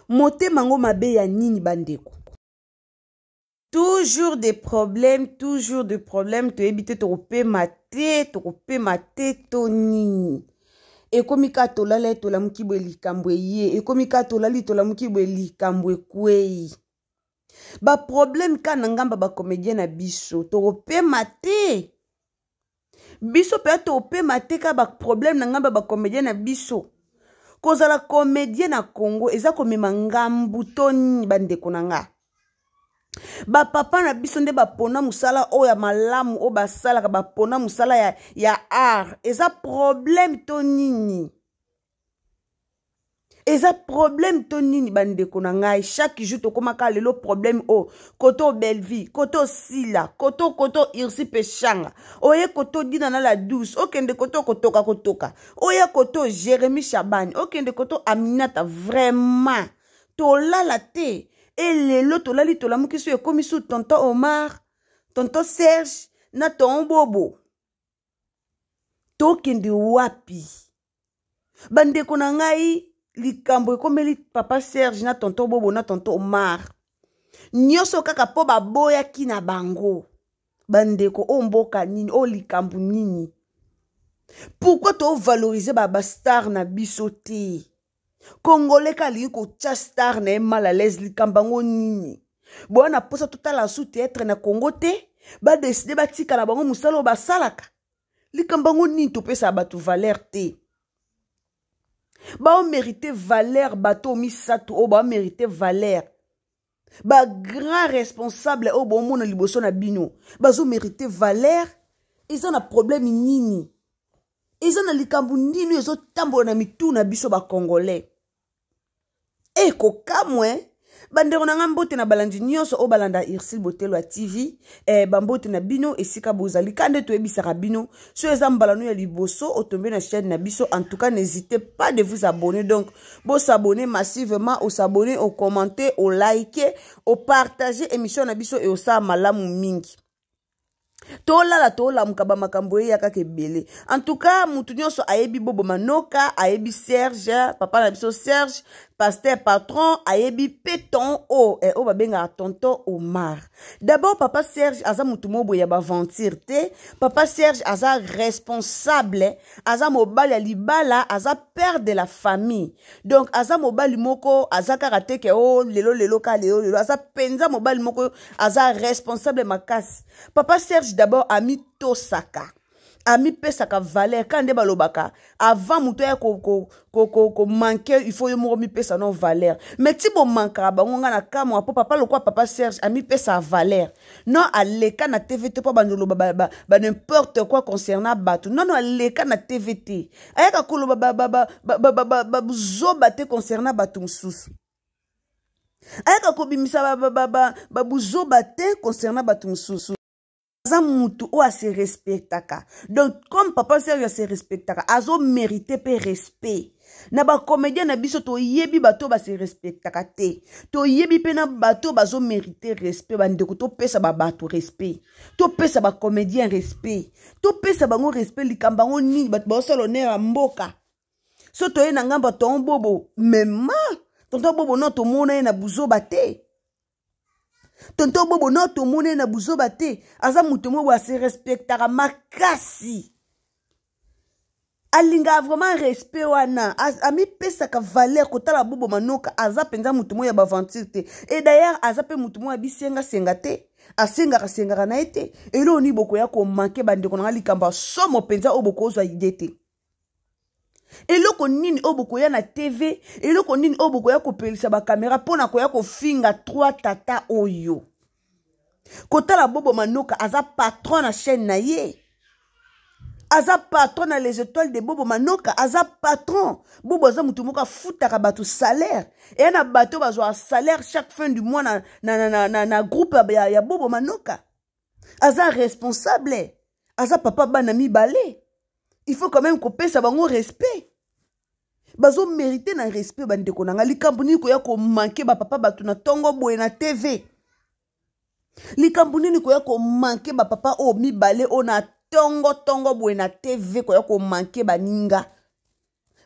Motema ngo mabe ya nini bandeko? Toujours des problèmes, toujours des problèmes. Toyebi te tokopema te, tokopema te to nini? Ekomi ka tolala tolamuki boye likambo eye, ekomi ka tolali tolamuki boye likambo ekwei. Ba problème ka na ngamba ba comédien na biso, tokopema te. Biso mpe topema te ka ba problème na ngamba ba comédien na biso. Kozala comédien na Congo eza komema ngambu to nini bandeko na nga? Ba papa na biso nde bapona mosala oyo ya malamu oyo basalaka, bapona mosala ya art. Eza problème to nini? Eza problème to nini bandeko na ngai? Chaque jour tokomaka lelo problème oyo, koto Bellevue, koto Sila, koto koto Ursi Peshanga, oye koto Dina na la douce, okende koto kotoka kotoka, oya koto Jérémy Chabani, okende koto Aminata. Vraiment tolala te. E lelo tolali tolamuki so ekomi su tonton Omar, tonton Serge na ton Bobo. Tokende wapi bandeko na ngai? Likambo ekomeli papa Serge na tonton Bobo na tonton Omar nyonso kaka mpo baboyaki na bango. Bandeko, oyo mboka nini? Oyo likambo nini? Pourquoi tovalorize bastar na biso te? Congolais ka alingi kotia star na ye mal à l'aise. Likambo yango nini? Boya na mposa totala su théâtre na Congo te, badeside batika na bango mosala oyo basalaka. Likambo yango nini? Topesaka bato valeur te. Baomérite valeur bato misato oyo baomérite valeur, bagrand responsable oyo bomona liboso na bino bazomérite valeur. Eza na problème nini? Eza na likambo nini ezotambola na mitu na biso bacongolais? E kokamwe bandeko na nga, mbote na balandi nyonso oyo balanda Ursule Botelo ya TV. Bambote na bino esika bozali. Ka nde toyebisaka bino, so eza mbala no ya liboso otombe na chaîne na biso, en tout cas n'hésitez pas de vous abonner. Donc bosabonner massivement, osabonner, ocommenter, olike, opartage émission na biso e osala malamu mingi. Tolala tolamuka, bamakambo eya kaka ebele. En tout cas mutu nyonso ayebi Bobo Manoka, ayebi Serge, papa na biso Serge pasteur patron, ayebi mpe ton o oyo babengaka tonton Omar. D'abord papa Serge aza mutu moko boye ya baventure te. Papa Serge aza responsable, aza mobali ya libala, aza père de la famille. Donc aza mobali moko aza kaka te ke o lelo lelo ka lelo lelo, aza mpenza mobali moko aza responsable makasi. Papa Serge d'abord amitosaka, amipesaka valeur. Ka nde balobaka, avant moto aya komanke, il faut yo moko mipesa no valeur. Mais ti bomankaka bango, nga na kamwa mpo papa lokwa papa Serge amipesa valeur, non aleka na TV te mpo bandoloba ba n'importe quoi concernant bato. Non, non, aleka na TV te, ayaka koloba babuzoba te concernant bato mosusu, ayaka kobimisa babuzoba te concernant bato mosusu. Aza mutu oyo ase respectaka. Donc comme papa Serge ase respectaka, azomérite mpe respect na bacomédien na biso. Toyebi bato oyo base respectaka te, toyebi mpe na bato oyo bazomérite respect. Bandeko, topesa babato respect, topesa bacomédien respect, topesa bango respect. Likambo yango nini? Bato baosala honneur ya mboka. So toye na ngambo ya ton Bobo, mema tonton Bobo, no tomona ye na buzoba te. Tonton Bobo, no tomona ye na buzoba te. Aza moto moko boye ase respectaka makasi, alingaka vraiment respect wana, amipesaka valeur. Kotala Bobo Manoka, aza mpenza motu moko ya baventure te. Et d'ailleurs aza mpe motu moko ya bisengasenga te, asengaka sengaka na ye te. Eloko nini bokoya komanke bandeko na nga? Likambo ya somo mpenza oyo bokozwa ide te. Eloko nini oyo bokoya na TV? Eloko nini oyo bokoya kopelisa bakamera mpo na koya kofinga trois tata oyo? Kotala Bobo Manoka, aza patron na chaîne na ye, aza patron na Les Étoiles de Bobo Manoka, aza patron. Bobo aza motu moko afutaka bato salaire, eya na bato bazwaka salaire chaque fin du mois na groupe ya Bobo Manoka. Aza responsable, aza papa bana mibale. Il faut quand même kopesa bango respect, bazomérite na respect. Bandeko na nga, likambo nini koya komanke bapapa bato na ntongo boye na TV? Likambo nini koya komanke bapapa oyo mibale oyo na tongo-tongo boye na TV, koya komanke baninga?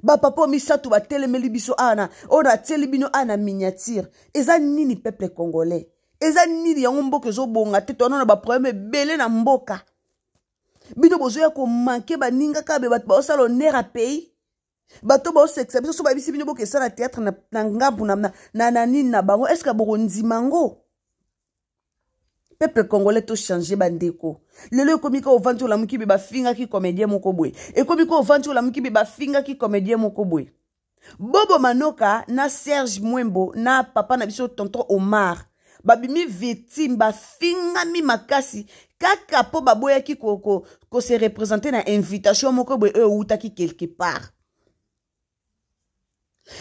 Bapapa oyo misato batelemeli biso awa na oyo natieli bino awa na miniature. Eza nini, peuple congolais? Eza nini yango? Mboka ezobonga te, toana na baproblème ebele na mboka. Bino bozoya komanke baninga kaka be bato baosala honneur ya pays, bato baosekisa biso. So bayebisi bino bokesala théâtre na ngambu na nini na bango, est-ce bokondima yango? Peuple congolais, tochange bandeko. Lelo ekomi ka ovandi, olamuki be, bafingaki comédien moko boye. Ekomi ka ovandi, olamuki be, bafingaki comédien moko boye. Bobo Manoka na Serge Mwembo na papa na biso tonton Omar babimi victime, bafingami makasi kaka mpo baboyaki kose représenter na invitation moko boye oyo eutaki quelque part.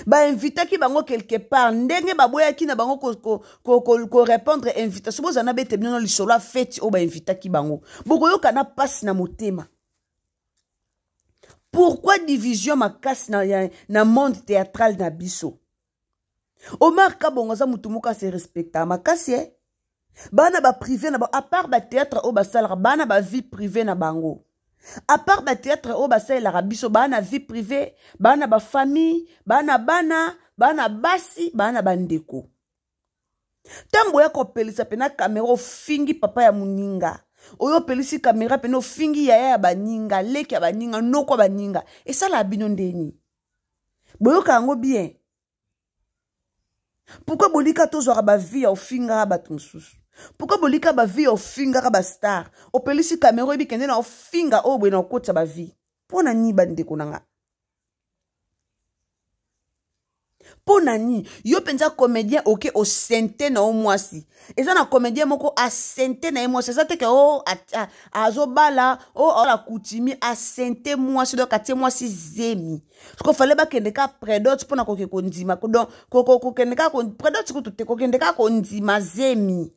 Bainvitaki bango quelque part, ndenge baboyaki na bango korépondre invitation. Bozala na bete bino lisolo ya feti oyo bainvitaki bango, bokoyoka na mpasi na motema. Pourquoi division makasi na monde théâtral na biso? Omar Kabongo aza motu moko ase respectaka makasi e bana baprivé na bango, à part bathéâtre oyo basalaka, bana bavie privée na bango. À part bathéâtre oyo basalelaka biso, baa na vie privée, baa na bafamille, baa na bana, baa na basi, baa na bandeko. Ntango oya kopelisa mpena kamera, ofingi papa ya moninga oyo, opelisi kamera mpena, ofingi yaya ya baninga, leki ya baninga, noko ya baninga, esalaka bino ndeni? Boyoka yango bien? Pourquoi bolika tozwaka bavie ya ofingaka bato mosusu? Pourquoi bolika bavie ya ofingaka bastar? Opelisi kamera, oyebi kende na ofinga oyo boye na okotisa bavie. Mpo na nini, bandeko na nga? Mpo na nini yo mpenza comédien oke osente na yo mwasi? Eza na comédien moko asente na ye mwasi, eza teke o azobala o ala coutumier, asente mwasi, donc atie mwasi zemi. Siko fale bakende ka prédot mpona koke kondima, donc kokende ka prédot kutu te, kokende ka kondima zemi.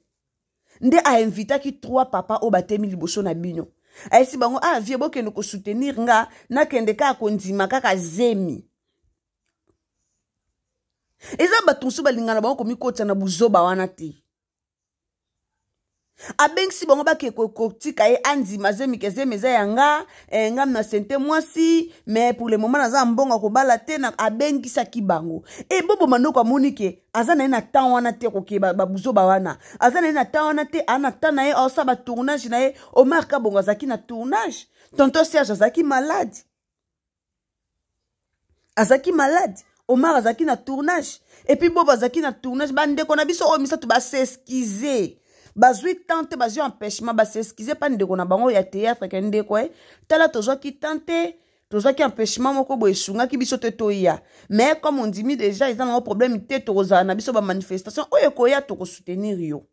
Nde ainvitaki trois papa oyo batemi liboso na bino, ayesi bango: "Ah vie, bokende kosoutenir nga, nakende kaka kondima kaka zemi." Eza bato mosusu balingana bango komikotisa na buzoba wana te. Abengisi bango bake kotika ye andima zemi, ke zemi eza ya nga, nga na sente mwasi, mais pour le moment naza mbongo kobala te. Na abengisaki bango e Bobo Mandoko amoni ke aza na ye na temps wana te, koke babuzoba wana, aza na ye na temps wana te, aa na temps na ye, aosala batournage na ye. Omar Kabongo azalaki na tournage, tonton Serge azalaki malade, azalaki malade, Omar azalaki na tournage, et puis Bobo azalaki na tournage. Bandeko na biso oyo misato bas'excuser, bazwi temps te, bazwi empêchement, bas'excuser mpa ndeko na bango ya théâtre ke: "Ndeko e, tala, tozwaki temps te, tozwaki empêchement moko boye, esungaki biso te toya, mais comme ondimi déjà, eza nango problème te, tokozala na biso bamanifestation oyo ekoya, tokosoutenir yo."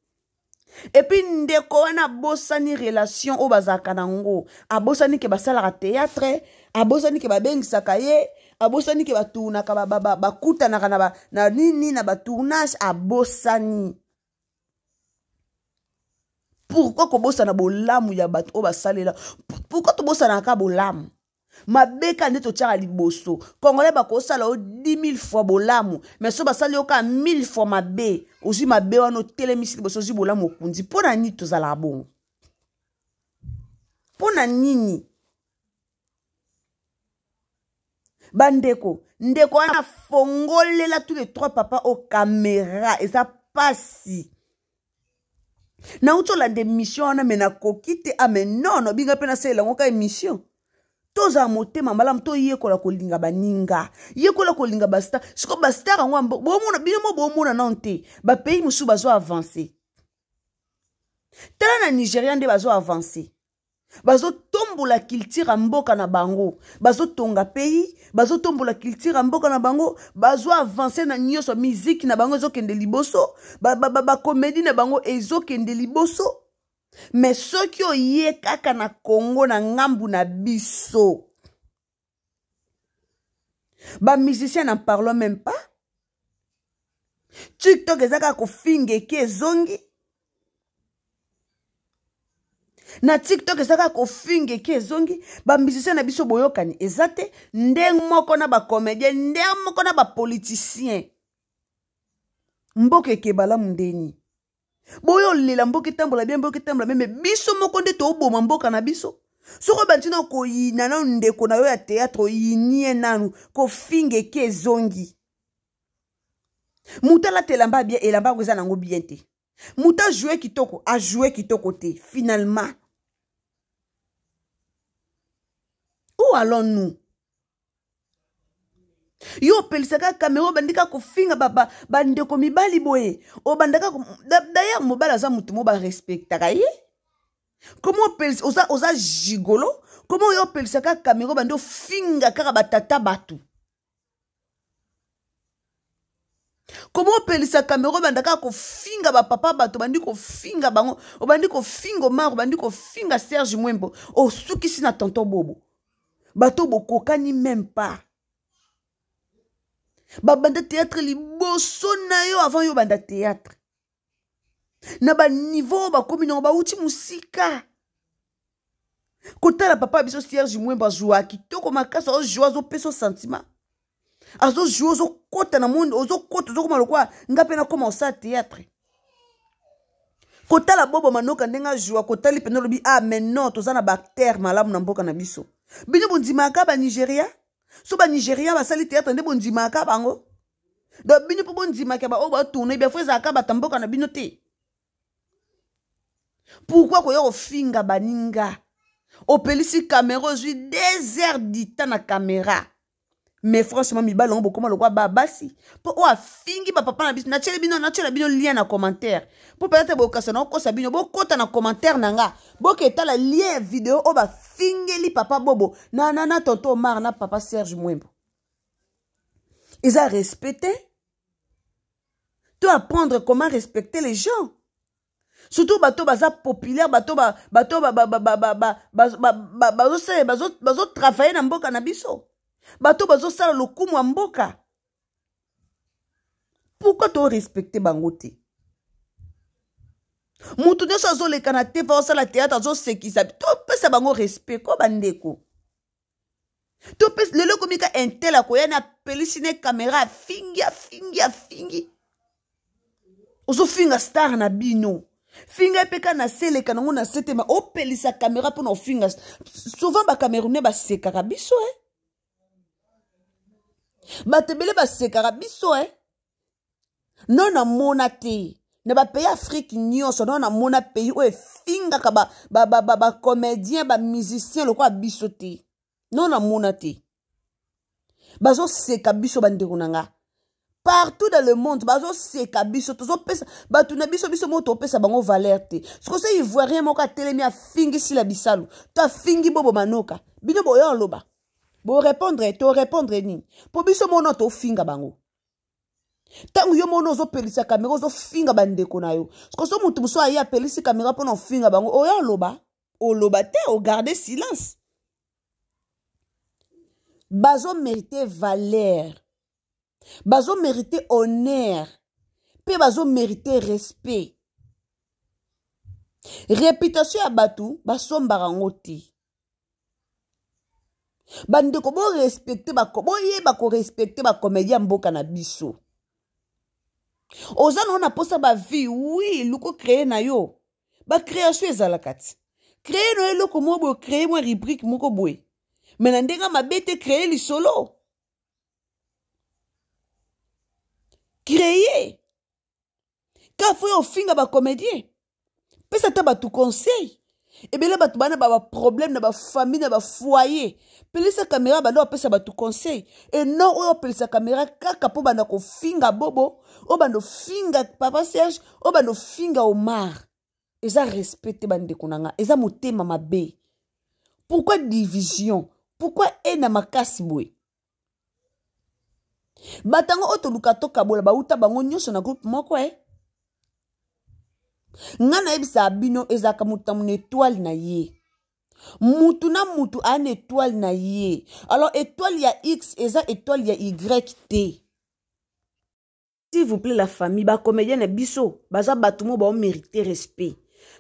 Et puis ndeko wana abosani relation oyo bazalaka nango, abosani ke basalaka théâtre, abosani ke babengisaka ye, abosani ke batournaka, bakutanaka na nini, na batournage, abosani. Pourquoi kobosana bolamu ya bato oyo basalela? Pourquoi tobosanaka bolamu? Mabe kaka nde totiaka liboso. Congolais bakosala yo 10 000 fois bolamu, mais so basali yo kaka 1000 fois mabe, ozwi mabe wana, otelemisi liboso, ozwi bolamu, okundi. Mpo na nini tozalaka bongo? Mpo na nini, bandeko? Ndeko wana afongolela tous les trois papa o caméra, eza pasi. Nauti olanda émission wana, me nakoki te. Ame nono binga mpe nasalela yango ka émission. Tozala motema malamu, toyekola kolinga baninga, yekola kolinga bastar. Siko bastar yango bomona bino mo, bomona nano te. Bapays mosusu bazo avance. Tala na Nigeria nde bazo avance, bazotombola culture ya mboka na bango, bazotonga pays, bazotombola culture ya mboka na bango, bazo avance na nyonso. Miziki na bango ezokende liboso, bacomédie na bango ezokende liboso. Mais soki oye kaka na Congo, na ngambu na biso, bamusicien, n'en parlons même pas. TikTok eza kaka kofinga, eke ezongi na TikTok, eza kaka kofinga, eke ezongi. Bamusicien na biso, boyokani eza te, ndenge moko na bacomédien, ndenge moko na bapoliticien. Mboka ekebalamu ndeni? Boyo lela mboka etambola bien, mboka etambola bien, mais biso moko nde toboma mboka na biso. Soki obandi na koyina nanu ndeko na yo ya théâtre, oyini ye nanu, kofinga eke ezongi. Moto alata elamba bien, elamba yango eza nango bien te. Moto ajoue kitoko, ajoue kitoko te. Finalement, où allons-nous? Yo opelisaka kamera, obandi kaka kofinga bandeko mibali boye, obandaka d'ailleurs mobali aza motu mo barespectaka ye. Komo opelisa, oza gigolo, komo oyo opelisaka kamera obandi ofinga kaka batata bato? Komo opelisa kamera obanda kaka kofinga bapapa bato, obandi kofinga bango, obandi kofinga Omar, obandi kofinga Serge Mwembo, osukisi na tonton Bobo? Bato bokokani même pas. Babanda théâtre liboso na yo, avant yo banda théâtre. Na baniveau oyo bakomi nango, bauti mosika. Kotala papa biso Serge Mwembo azwa kitoko makasi, azojoue, azopesa sentiment, azojoue, ozokota na monde, ozokota, ozokoma lokola nga mpe nakoma osala théâtre. Kotala Bobo Manoka ndenge ajoua, kotali mpenza olobi: ah mais non, toza na baacteur malamu na mboka na biso. Bino bondimaka Banigeria, so Banigeria basali théâtre nde bondimaka bango. Donc bino mpo bondimaka baoyo batourne bien, fo ezalaka bato mboka na bino te. Pourquoi koya kofinga baninga? Opelisi caméra, ozwi 2 heures du temps na caméra. Mais franchement, mibali yango bokóma lokwa babasi, mpo oyo afingi bapapa na biso. Natieli bino, natiela bino lien na commentaire, mpo peut-être bokasa na okosa bino. Bokɔta na commentaire na nga, boke etala lien ya video oyo bafingeli papa Bobo na tonton Omar na papa Serge Mwembo. Eza respecte to apprendre comment respecter les gens, surtout bato baza populaire, bato bato bazotravaille na mboka na biso, bato bazosala lokumu ya mboka. Pourquoi torespecte bango te? Motu nyonso azoleka na te fa osala théâtre, azosekisa, topesa bango respect ko bandeko. Topesa lelo ekomi ka intel akoya na apelisi ne caméra, afingi, afingi, afingi. Ozofinga star na bino, finga mpe ka na se, eleka nango na se te, ma opelisa caméra mpona ofinga. Souvent Bacamerounais basekaka biso, eh? Bato ebele basekaka biso, eh? No namona te na bapays Afrique nyonso, no namona pays oyo efingaka bacomédien, ba, ba, ba bamusicien lokola biso te. No namona te. Bazoseka biso, bandeko na nga. Partout dans le monde bazoseka biso. Tozopesa bato na biso, biso moko topesa bango valeur te. Siko so Ivoirien moko atelemi, afingi Sila Bisalu to afingi Bobo Manoka, bino boyo oloba, borépondre, torépondre nini? Mpo biso mona tofinga bango. Ntango yo mona ozopelisa kamera, ozofinga bandeko na yo, siko so motu mosusu aye apelisi kamera mpona ofinga bango, oyo oloba, oloba te, ogarde silence. Bazomérite valeur, bazomérite honneur mpe bazomérite respect. Réputation ya bato basombaka yango te, bandeko. Borespecte, boyeba korespecte bacomédien ya mboka na biso. Oza nango na mposa bavie, oui, luko créer na yo bacréation ezalaka ti. Créer na yo eloko moko boye, créer mwa rubrique moko boye, me na ndenge mabe te. Créer lisolo, créer ka fo yo ofinga bacomédien. Pesa ata bato conseil. Ebele bato bana ba baproblème na bafamille, na bafoyer. Pelisa caméra, banda bapesa bato conseil, e non oyo opelisa caméra kaka mpo banda kofinga Bobo, oyo banda ofinga papa Serge, oyo banda ofinga Omar. Eza respect te, bandeko na nga. Eza motema mabe. Pourquoi division? Pourquoi ena makasi boye? Bato yango oyo toluka tokabola, bauta bango nyonso na groupe moko, e nga nayebisaka bino, ezalaka moto na étoile na ye. Mutu na mutu aya na étoile na ye. Alors étoile ya X eza étoile ya Y te. S'il vous plaît, la famille, bacomédien na biso baza bato mo baomérite respect.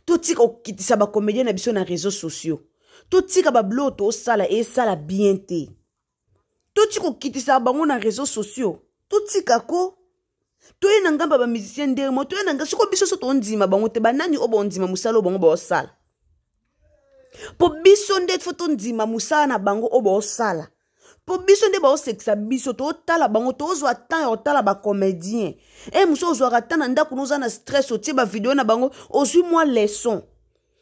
Totika kokitisa bacomédien na biso na réseaux sociaux. Totika babilo tosala, esala bien te. Totika kokitisa bango na réseaux sociaux, totika ko. Toye na ngambo ya bamusicien ndenge moko, toye na ngambo. Sikoyo biso so tondima bango te, banani oyo bondima mosala oyo bango baosala? Mpo biso nde fo tondima mosala na bango oyo baosala, mpo biso nde baosekisa biso. Totala bango, tozwa temps ya kotala bacomédien. E mosu ozwaka temps na ndako, noza na stress, otie bavideo na bango, ozwi mwa leçon.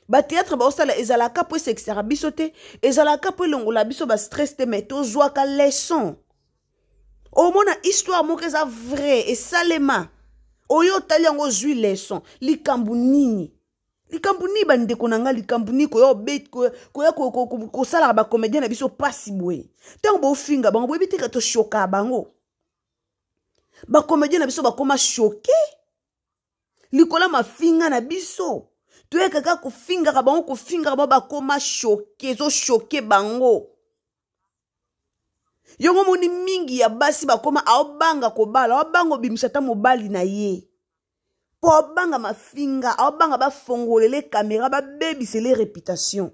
Bateatre baosala ezalaka mpo esekisaka biso te, ezalaka mpo elongola biso bastress te, mais tozwaka leçon. Omona histoire moko eza vrai, esalema, oyo otali yango, ozwi leçon. Likambo nini? Likambo nini, bandeko na ngai? Likambo nini koya kosalaka bacomédien na biso mpasi boye? Ntango bofinga bango, boyebi te ka toshoka bango. Bacomédien na biso bakóma choqué likolo ya mafinga na biso. Toyeka kaka kofingaka bango, kofingaka bango, bakóma choqué, ezochoquer bango. Yongo moni mingi ya basi bakóma aobanga kobala, aobanga obimisa ata mobali na ye, mpo aobanga mafinga, aobanga bafongolele kamera, babebisele réputation.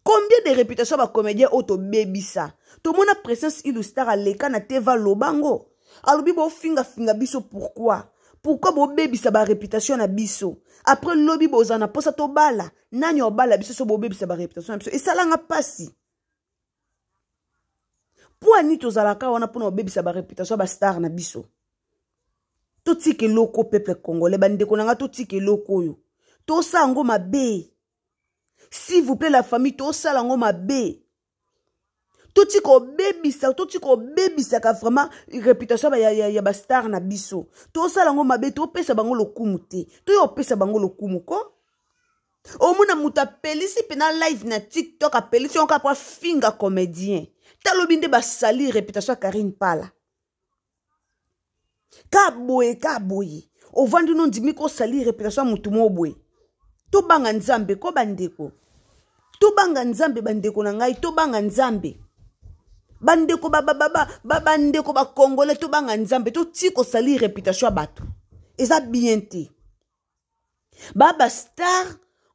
Combien de réputation bacomédien oyo tobebisa? Tomona Présence Illustar aleka na teva, alobango, alobi: bofingafinga biso pourquoi? Pourquoi bobebisa baréputation na biso? Après lobi bozala na mposa tobala, nani obala biso so bobebisa baréputation na biso? Esalanga mpasi. Mpo ani tozalaka wana mpona kobebisa baréputation ya bastar na biso? Totika eloko, peuple congolais, bandeko na nga, totika eloko oyo, tosala yango mabe. S'il vous plaît, la famille, tosala yango mabe. Totika obebisa, totika obebisaka vraiment réputation ya bastar na biso. Tosala yango mabe, topesa bango lokumu te. Toya opesa bango lokumu ko. Omona moto apelisi mpena live na TikTok, apelisi yango kaka po afinga comédien. Talobi nde basali réputation ya Karine Pala ka boye, ka boye. Ovandi no, ndimi kosali réputation ya motu moko boye. Tobanga Nzambe ko, bandeko, tobanga Nzambe. Bandeko na ngai, tobanga Nzambe. Bandeko, bandeko bacongolais, tobanga Nzambe. Toti kosali réputation ya bato, eza bien te. Ba bastar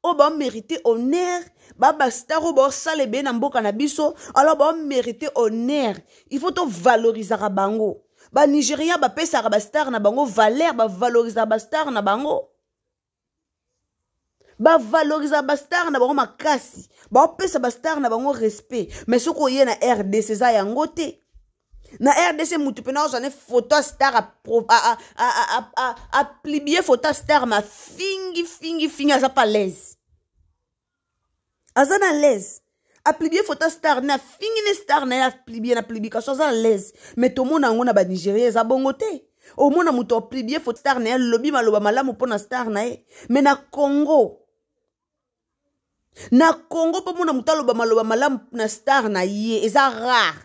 oyo bamérite honneur, ba bastar oyo baosala ebele na mboka na biso, alors bamérite honneur, il faut tovalorisaka bango. Banigérien bapesaka bastar na bango valeur, bavalorisaka bastar na bango, bavalorisaka bastar na bango makasi, baopesa bastar na bango respect. Mais soki oye na RDC, eza yango te. Na RDC, mutu mpena ozwa ne photo star, apublier photo star, mafingi fingi fingi, aza pa l'aise, aza na l'aise. Apublier photo star ne, afingi ne star na ye, apublier na publication, aza na l'aise. Mais tomona yango na banigéria, eza bongo te. Omona moto apublier photo star na ye, alobi maloba malamu mpo na star na ye. Mais na Congo, na Congo, mpo mona moto aloba maloba malamu na star na ye, eza rare.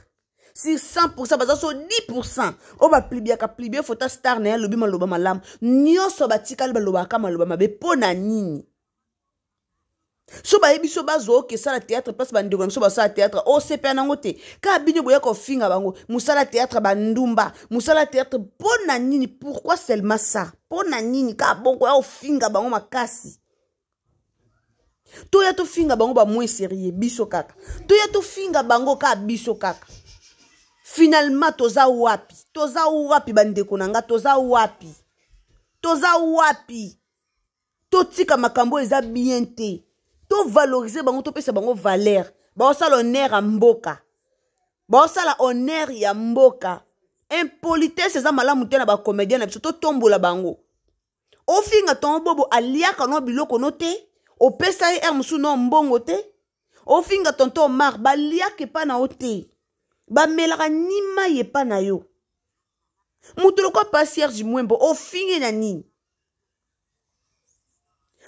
Sur 100, baza so 10 oyo bapubliaka publie photo star na ye, alobi maloba malamu. Nyonso batikali balobaka maloba mabe. Mpo na nini? So bayebi so bazwa oke esala théâtre, place bandeko na biso basala théâtre, osepela nango te. Kaka bino boya kofinga bango, mosala théâtre, bandumba, mosala théâtre. Mpo na nini? Pourquoi seulement ça? Mpo na nini kaka bongo ya kofinga bango makasi? Toya tofinga bango bamoins sérieux, biso kaka toya tofinga bango, kaka biso kaka. Finalement toza wapi? Toza wapi, bandeko na nga? Toza wapi? Toza wapi? Totika makambo, eza bien te. Tovaloriser bango, topesa bango valeur. Baosala honneur ya mboka, baosala honneur ya mboka. Impolitesse eza malamu te na bacomédien na biso. Totombola bango. Ofinga tongo bobo, aliaka no biloko no te, opesa ye aire mosusu no mbongo te. Ofinga tonton Omar, baliaka epa na yo te, bamelaka ni mai epa na yo. Moto lokwa pa Serge Mwembo, ofinge na nini?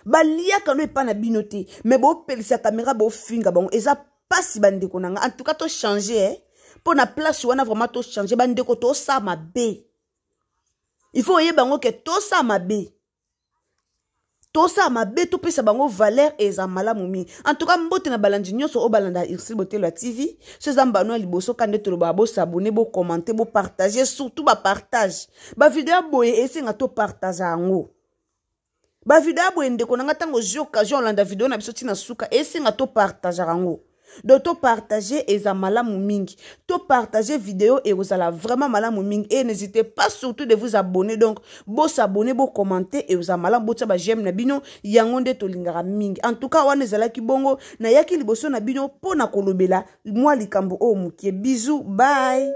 Baliaka no epa na bino te, me bopelisa kamera, bofinga bango. Eza mpasi, bandeko na nga. En tout cas tochange, eh? Mpo na place wana vraiment tochange, bandeko. Tosala mabe, il faut oyeba yango ke tosala mabe, tosala mabe. Topesa bango valeur, eza malamu mingi. En tout cas, mbote na balandi nyonso oyo balanda Ursile Botelo ya TV. So eza mbano ya liboso ka nde tolobaka, bos'abonner, bocommenter, bopartager, surtout bapartage bavideo ya boye. Esenga topartage yango, bavideo ya boye. Ndeko na nga, ntango ozwi occasion olanda video na biso ntina suka, esenga topartager yango. Donc topartage, eza malamu mingi. Topartage video, ekozala vraiment malamu mingi. Et n'hésitez pas surtout de vous abonner. Donc bosabonner, bocommenter, ekozala malamu. Botia baj'aime na bino, yango nde tolingaka mingi. En tout cas, wana ezalaki bongo, nayaki liboso na bino mpo na kolobela mwa likambo oyo mokie. Bisous, bye.